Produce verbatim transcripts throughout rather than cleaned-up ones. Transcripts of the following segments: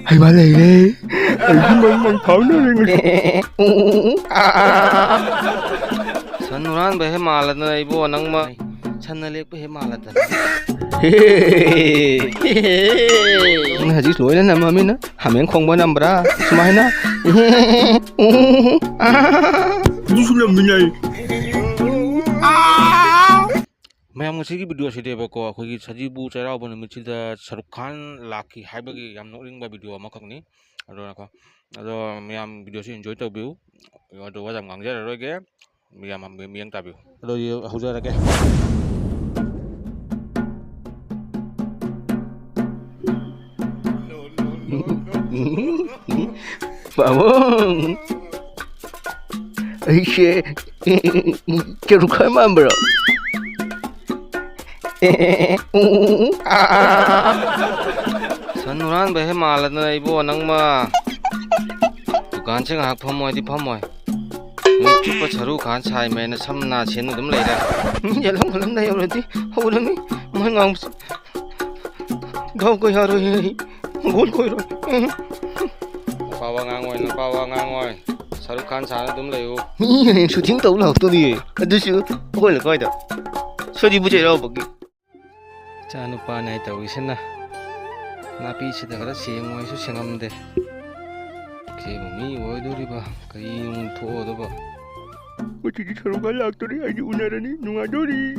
ꯍꯩꯃꯥ ꯂꯩꯔꯦ꯫ ꯑꯩꯒꯤ ꯃꯪ ꯃꯪ ꯐꯥꯎꯅꯔꯦ ꯉꯁꯤ꯫ ꯁꯟ ꯍꯨꯔꯥꯟꯕ ꯍꯦꯛ ꯃꯥꯜꯂꯗꯅ ꯏꯕꯣ ꯅꯪꯃ꯫ ꯁꯟꯅ ꯂꯦꯛꯄ ꯍꯦꯛ ꯃꯥꯜꯂꯗꯅ꯫ ꯅꯪ ꯍꯧꯖꯤꯛ ꯂꯣꯏꯅ ꯅꯝꯃꯃꯤꯅ ꯍꯥꯃꯦꯡ ꯈꯣꯡꯕ ꯅꯝꯕ꯭ꯔꯥ? ꯁꯨꯃꯥꯏꯅ꯫ ꯑꯗꯨꯁꯨ ꯅꯝꯃꯤꯟꯅꯩ꯫ ꯃꯌꯥꯝ, ꯉꯁꯤꯒꯤ ꯚꯤꯗꯤꯑꯣ ꯑꯁꯤꯗꯤꯕꯀꯣ, ꯑꯩꯈꯣꯏꯒꯤ ꯁꯖꯤꯕꯨ ꯆꯩꯔꯥꯎꯕ ꯅꯨꯃꯤꯠꯁꯤꯗ ꯁꯔꯨꯛ ꯈꯥꯟ ꯂꯥꯛꯈꯤ ꯍꯥꯏꯕꯒꯤ ꯌꯥꯝ ꯅꯣꯛꯅꯤꯡꯕ ꯚꯤꯗꯤꯑꯣ ꯑꯃꯈꯛꯅꯤ꯫ ꯑꯗꯣ ꯉꯥꯏꯈꯣ꯫ ꯑꯗꯣ ꯃꯌꯥꯝ ꯚꯤꯗꯤꯑꯣꯁꯤ ꯏꯟꯖꯣꯏ ꯇꯧꯕꯤꯌꯨ꯫ ꯑꯗꯣ ꯋꯥ ꯌꯥꯝ ꯉꯥꯡꯖꯔꯔꯣꯏꯒꯦ꯫ ꯃꯌꯥꯝ ꯃꯤꯠꯌꯦꯡ ꯇꯥꯕꯤꯌꯨ꯫ ꯑꯗꯣ ꯌꯦ-, ꯍꯧꯖꯔꯒꯦ꯫ ꯄꯥꯕꯨꯡ! ꯑꯩꯁꯦ ꯁꯔꯨꯛ ꯈꯥꯟ ꯃꯥꯟꯕ꯭ꯔꯣ? ꯁꯟ ꯍꯨꯔꯥꯟꯕ ꯍꯦꯛ ꯃꯥꯜꯂꯗꯅ ꯏꯕꯣ ꯅꯪꯃ꯫ ꯗꯨꯀꯥꯟꯁꯦ ꯉꯥꯏꯍꯥꯛ ꯐꯝꯃꯣ ꯍꯥꯏꯗꯤ ꯐꯝꯃꯣꯏ꯫ ꯅꯨꯃꯤꯠ ꯆꯨꯞꯄ ꯁꯔꯨꯛ ꯈꯥꯟ ꯁꯥꯏꯃꯦꯅ ꯁꯝ ꯅꯥ ꯁꯦꯟꯅ ꯑꯗꯨꯝ ꯂꯩꯔꯦ꯫ ꯃꯤ ꯌꯦꯜꯍꯧ ꯃꯂꯝꯗ ꯌꯧꯔꯗꯤ ꯍꯧꯔꯅꯤ꯫ ꯃꯣꯏ ꯉꯥꯡꯕꯁꯦ꯫ ꯒꯥꯎ ꯀꯣꯏ ꯌꯥꯔꯣꯏ ꯑꯩ꯫ ꯒꯣꯜ ꯀꯣꯏꯔꯣꯏ꯫ ꯎꯝ꯫ ꯅꯨꯄꯥ ꯋꯥ ꯉꯥꯡꯉꯣꯏ, ꯅꯨꯄꯥ ꯋꯥ ꯉꯥꯡꯉꯣꯏ꯫ ꯁꯔꯨꯛ ꯈꯥꯟ ꯁꯥꯅ ꯑꯗꯨꯝ ꯂꯩꯌꯨ꯫ ꯃꯤꯅ ꯍꯌꯦꯡ ꯁꯨꯇꯤꯡ ꯇꯧ ꯂꯥꯛꯇꯣꯔꯤꯌꯦ꯫ ꯑꯗꯨꯁꯨ ꯑꯩꯈꯣꯏ ꯂꯩꯀꯥꯏꯗ꯫ ꯁꯣꯔꯤ ꯕꯨꯖꯩꯔꯥꯎꯕꯒꯤ꯫ ꯏꯆꯥ ꯅꯨꯄꯥꯅꯦ ꯍꯥꯏ ꯇꯧꯔꯤꯁꯤꯅ꯫ ꯅꯥꯄꯤꯁꯤꯗ ꯈꯔ ꯁꯦꯡꯉꯨ ꯍꯥꯏꯁꯨ ꯁꯦꯡꯉꯝꯗꯦ꯫ ꯁꯤꯕꯨ ꯃꯤ ꯑꯣꯏꯗꯣꯔꯤꯕ? ꯀꯔꯤ ꯅꯨꯡ ꯊꯣꯛꯑꯗꯕ? ꯉꯁꯤꯗꯤ ꯁꯔꯨꯛ ꯈꯥꯟ ꯂꯥꯛꯇꯣꯔꯤ, ꯑꯩꯗꯤ ꯎꯅꯔꯅꯤ, ꯅꯨꯡꯉꯥꯏꯗꯣꯔꯤ꯫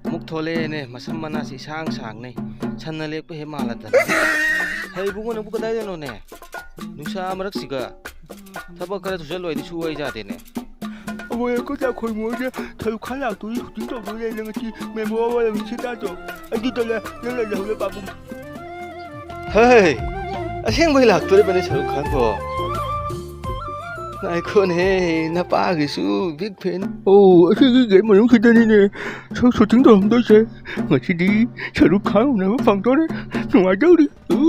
ꯑꯃꯨꯛ ꯊꯣꯛꯂꯛꯑꯦꯅꯦ, ꯃꯁꯝ ꯃꯅꯥꯁꯤ ꯏꯁꯥꯡ ꯁꯥꯡꯅꯩ, ꯁꯟꯅ ꯂꯦꯛꯄ ꯍꯦꯛ ꯃꯥꯜꯂꯗꯅ꯫ ꯍꯩ ꯏꯕꯨꯡꯉꯣ, ꯅꯪꯕꯨ ꯀꯗꯥꯏꯗꯅꯣꯅꯦ? ꯅꯨꯡꯁꯥ ꯃꯔꯛꯁꯤꯒ ꯊꯕꯛ ꯈꯔ ꯁꯨꯖꯜꯂꯣꯏꯗꯤ ꯁꯨ ꯍꯩ ꯌꯥꯗꯦꯅꯦ꯫ ꯑꯩꯈꯣꯏ ꯑꯩꯈꯣꯏ ꯇꯥꯈꯣꯏ ꯃꯣꯏꯗ ꯁꯔꯨꯛ ꯈꯥꯟ ꯂꯥꯛꯇꯣꯔꯤ, ꯁꯨꯇꯤꯡ ꯇꯧꯗꯣꯔꯤ ꯂꯩꯅ ꯉꯁꯤ ꯃꯦꯃꯣ ꯑꯋꯥ ꯂꯩꯕꯅꯤ ꯁꯤ ꯇꯥꯗ꯭ꯔꯣ? ꯑꯗꯨꯗ ꯂꯩ, ꯅꯪ ꯂꯩ ꯂꯩꯍꯧꯔꯦ ꯄꯥꯕꯨꯡ꯫ ꯍꯩ! ꯑꯁꯦꯡꯕꯩ ꯂꯥꯛꯇꯣꯔꯤꯕꯅꯤ ꯁꯔꯨꯛ ꯈꯥꯟꯕꯣ꯫ ꯉꯥꯏꯈꯣꯅꯦ, ꯅꯄꯥꯒꯤꯁꯨ ꯕꯤꯛ ꯐꯦꯟ꯫ ꯑꯣ, ꯑꯁꯤꯒꯤ ꯒꯦꯠ ꯃꯅꯨꯡꯁꯤꯗꯅꯤꯅꯦ ꯁꯛ ꯁꯨꯇꯤꯡ ꯇꯧꯔꯝꯗꯣꯏꯁꯦ꯫ ꯉꯁꯤꯗꯤ ꯁꯔꯨꯛ ꯈꯥꯟ ꯎꯅꯕ ꯐꯪꯗꯣꯔꯦ꯫ ꯅꯨꯡꯉꯥꯏꯗꯧꯔꯤ꯫ ꯎ꯫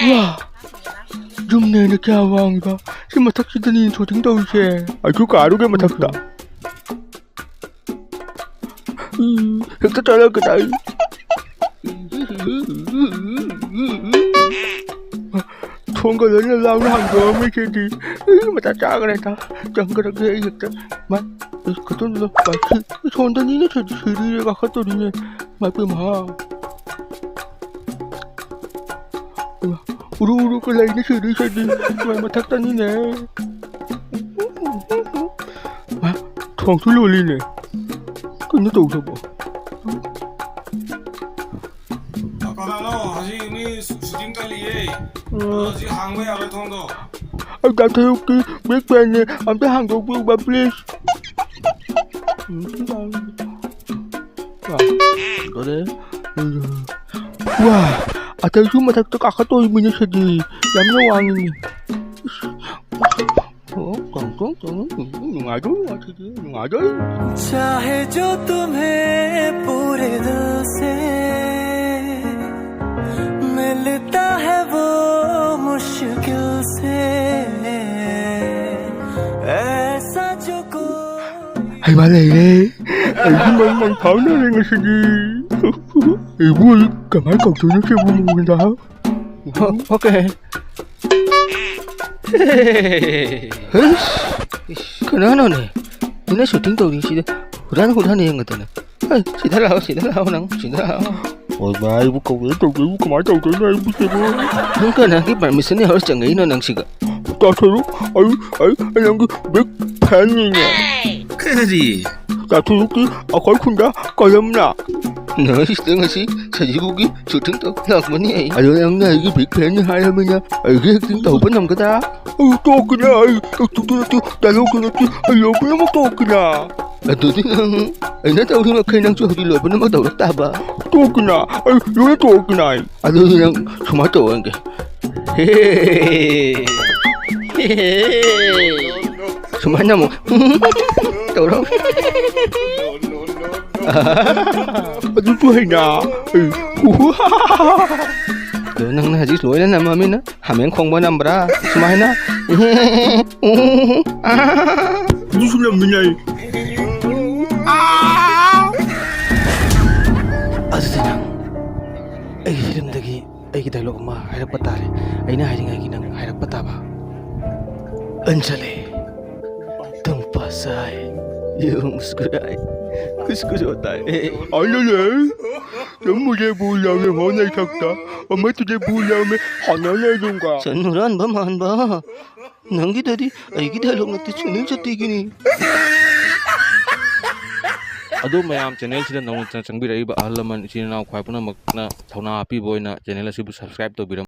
ꯋꯥ! ꯌꯨꯝꯅꯦꯅ ꯀꯌꯥ ꯋꯥꯡꯉꯤꯕ? ꯁꯤ ꯃꯊꯛꯁꯤꯗꯅꯤ ꯁꯨꯇꯤꯡ ꯇꯧꯔꯤꯁꯦ꯫ ꯑꯩꯁꯨ ꯀꯥꯔꯨꯒꯦ ꯃꯊꯛꯇ꯫ ꯎꯝ, ꯍꯦꯛꯇ ꯆꯠꯂꯛꯀꯗꯥꯏ꯫ ꯊꯣꯡꯒ ꯂꯣꯏꯅ ꯂꯥꯎꯅ ꯍꯥꯡꯗꯣꯛꯑꯝꯃꯤ ꯁꯤꯗꯤ꯫ ꯏ, ꯃꯇꯥ ꯆꯥꯈ꯭ꯔꯦꯗ꯫ ꯆꯪꯈ꯭ꯔꯒꯦ ꯑꯩ ꯍꯦꯛꯇ꯫ ꯃꯥ, ꯏꯁ, ꯀꯩꯅꯣꯗꯣ, ꯄꯥꯏꯈꯤ꯫ ꯏꯁ, ꯁꯣꯝꯗꯅꯤꯅꯦ ꯁꯤꯗꯤ, ꯁꯤꯔꯤꯔꯦ ꯀꯥꯈꯠꯇꯣꯔꯤꯅꯦ꯫ ꯃꯥꯏ ꯄꯦꯝꯃ꯫ ꯎꯔꯨ ꯎꯔꯨꯒ ꯂꯩꯅꯦ ꯁꯤꯔꯤ ꯁꯤꯗꯤ꯫ ꯃꯥꯏ ꯃꯊꯛꯇꯅꯤꯅꯦ꯫ ꯃꯥ, ꯊꯣꯡꯁꯨ ꯂꯣꯜꯂꯤꯅꯦ꯫ ꯀꯩꯅꯣ ꯇꯧꯗꯕꯣ? ꯀꯅꯥꯅꯣ? ꯍꯧꯖꯤꯛ ꯃꯤ ꯁꯨꯇꯤꯡ ꯀꯜꯂꯤꯌꯦ꯫ ꯎꯝ꯫ ꯑꯗꯣ ꯍꯧꯖꯤꯛ ꯍꯥꯡꯕ ꯌꯥꯔꯣꯏ ꯊꯣꯡꯗꯣ꯫ ꯑꯩ ꯗꯥ ꯁꯔꯨꯛꯀꯤ big fan ꯅꯦ꯫ ꯑꯝꯇ ꯍꯥꯡꯗꯣꯛꯄꯤꯌꯨꯕ, please꯫ ꯎꯝ, ꯁꯤ ꯇꯥꯔꯦ꯫ ꯑꯥ, ꯂꯣꯏꯔꯦ꯫ ꯋꯥ, ꯑꯇꯩꯁꯨ ꯃꯊꯛꯇ ꯀꯥꯈꯠꯇꯣꯔꯤꯕꯅꯤ ꯁꯤꯗꯤ꯫ ꯌꯥꯝꯅ ꯋꯥꯡꯉꯤꯅꯦ꯫ ꯑꯣ, ꯇꯣꯡ, ꯇꯣꯡ, ꯇꯣꯡ, ꯅꯨꯡꯉꯥꯏꯗꯣꯔꯤ, ꯉꯁꯤꯗꯤ ꯅꯨꯡꯉꯥꯏꯗꯣꯔꯤ꯫ चाहे जो तुम्हें पूरे दिल से मिलता है वो मुश्किल से, ऐसा जो कोई ꯍꯩꯃꯥ ꯂꯩꯔꯦ꯫ ꯑꯩꯒꯤ ꯃꯪ ꯃꯪ ꯐꯥꯎꯅꯔꯦ ꯉꯁꯤꯗꯤ꯫ ꯑꯩꯕꯨ ꯀꯃꯥꯏ ꯀꯧꯗꯣꯏꯅꯣ ꯁꯤꯕꯨ ꯃꯉꯣꯟꯗ? ꯑꯣ, ꯑꯣꯀꯦ꯫ ꯍꯩꯁ, ꯀꯅꯥꯅꯣꯅꯦ? ꯃꯤꯅ ꯁꯨꯇꯤꯡ ꯇꯧꯔꯤꯁꯤꯗ ꯍꯨꯔꯥꯟ ꯍꯨꯔꯥꯟ ꯌꯦꯡꯉꯗꯅ꯫ ꯍꯩ, ꯁꯤꯗ ꯂꯥꯛꯑꯣ, ꯁꯤꯗ ꯂꯥꯛꯑꯣ ꯅꯪ, ꯁꯤꯗ ꯂꯥꯛꯑꯣ꯫ ꯍꯣꯏ ꯚꯥꯏ, ꯑꯩꯕꯨ ꯀꯧꯒꯦ ꯇꯧꯒꯦ, ꯑꯩꯕꯨ ꯀꯃꯥꯏꯅ ꯇꯧꯗꯣꯏꯅꯣ ꯑꯩꯕꯨ ꯁꯤꯕꯨ? ꯅꯪ ꯀꯅꯥꯒꯤ ꯄꯔꯃꯤꯁꯟ ꯌꯥꯎꯔ ꯆꯪꯉꯛꯏꯅꯣ ꯅꯪ ꯁꯤꯒ? ꯗꯥ ꯁꯔꯨꯛ, ꯑꯩ, ꯑꯩ, ꯑꯩ ꯅꯪꯒꯤ big fan ꯅꯤꯅꯦ꯫ ꯀꯔꯤ? ꯗꯥ ꯁꯔꯨꯛꯀꯤ ꯑꯩꯈꯣꯏ ꯈꯨꯟꯗ ꯀꯔꯝꯅ? ꯅꯣꯏꯁꯤꯗ ꯉꯁꯤ ꯁꯖꯤꯕꯨꯒꯤ ꯁꯨꯇꯤꯡ ꯇꯧ ꯂꯥꯛꯄꯅꯤ ꯑꯩ꯫ ꯑꯗꯣ ꯅꯪꯅ ꯑꯩꯒꯤ big fan ꯅꯤ ꯍꯥꯏꯔꯕꯅꯤꯅ ꯑꯩꯒꯤ acting ꯇꯧꯕ ꯉꯝꯒꯗ꯭ꯔꯥ? ꯑꯩ ꯇꯣꯛꯀꯅꯤ, ꯑꯩ ꯑꯦꯛꯇꯤꯡꯗꯨ ꯅꯠꯇꯦ, ꯗꯥꯏꯂꯣꯛꯇꯨ ꯅꯠꯇꯦ, ꯑꯩ ꯂꯣꯏꯅꯃꯛ ꯇꯣꯛꯀꯅꯤ꯫ ꯑꯗꯨꯗꯤ ꯅꯪ ꯑꯩꯅ ꯇꯧꯔꯤ ꯃꯈꯩ ꯅꯪꯁꯨ ꯍꯧꯖꯤꯛ ꯂꯣꯏꯅꯃꯛ ꯇꯧꯔꯛ ꯇꯥꯕ꯫ ꯇꯣꯛꯀꯅꯤ, ꯑꯩ ꯂꯣꯏꯅ ꯇꯣꯛꯀꯅꯤ꯫ ꯑꯗꯨꯗꯤ ꯅꯪ ꯁꯨꯃꯥꯏꯅ ꯇꯧꯔꯒꯦ꯫ ꯍꯦ, ꯍꯦ, ꯍꯦ꯫ ꯁꯨꯃꯥꯏꯅ ꯑꯃꯨꯛ ꯇꯧꯔꯣ꯫ ꯑꯗꯨꯁꯨ ꯍꯩꯅ꯫ ꯑꯗꯣ ꯅꯪꯅ ꯍꯧꯖꯤꯛ ꯂꯣꯏꯅ ꯅꯝꯃꯃꯤꯅ ꯍꯥꯃꯦꯡ ꯈꯣꯡꯕ ꯅꯝꯕ꯭ꯔꯥ? ꯁꯨꯃꯥꯏꯅ꯫ ꯑꯗꯨꯁꯨ ꯅꯝꯃꯤꯟꯅꯩ꯫ ꯑꯗꯨꯗꯤ ꯅꯪ ꯑꯩꯒꯤ ꯐꯤꯂꯝꯗꯒꯤ ꯑꯩꯒꯤ ꯗꯥꯏꯂꯣꯛ ꯑꯃ ꯍꯥꯏꯔꯛꯄ ꯇꯥꯔꯦ꯫ ꯑꯩꯅ ꯍꯥꯏꯔꯤꯉꯩꯒꯤ ꯅꯪ ꯍꯥꯏꯔꯛꯄ ꯇꯥꯕ꯫ ꯑꯟꯖꯂꯤ, ꯇꯨꯝ ꯄꯥꯁ ꯍꯥꯏ, ꯌꯨ ꯃꯨꯁꯀꯨꯔꯥꯏ, ꯀꯨꯁ ꯀꯨꯁ ꯍꯣꯇꯥ ꯍꯦ꯫ ꯑꯟꯖꯂꯤ, तुम मुझे भूल जाओगे हो नहीं सकता, और मैं तुझे भूल जाऊं मैं खाना ले दूंगा। ꯁꯟ ꯍꯨꯔꯥꯟꯕ ꯃꯥꯟꯕ, ꯅꯪꯒꯤꯗꯗꯤ ꯑꯩꯒꯤ ꯗꯥꯏꯂꯣꯛ ꯅꯠꯇꯦ, ꯁꯨꯅꯤꯜ ꯁꯦꯠꯇꯤꯒꯤꯅꯤ꯫ ꯑꯗꯣ ꯃꯌꯥꯝ, ꯆꯦꯅꯦꯜꯁꯤꯗ ꯅꯧꯅ ꯆꯪꯕꯤꯔꯛꯏꯕ ꯑꯍꯜ ꯂꯃꯟ, ꯏꯆꯤꯟ ꯏꯅꯥꯎ ꯈ꯭ꯋꯥꯏ ꯄꯨꯝꯅꯃꯛꯅ ꯊꯧꯅꯥ ꯍꯥꯞꯄꯤꯕ ꯑꯣꯏꯅ ꯆꯦꯅꯦꯜ ꯑꯁꯤꯕꯨ ꯁꯕꯁꯀ꯭ꯔꯥꯏꯕ ꯇꯧꯕꯤꯔꯝꯃꯨ꯫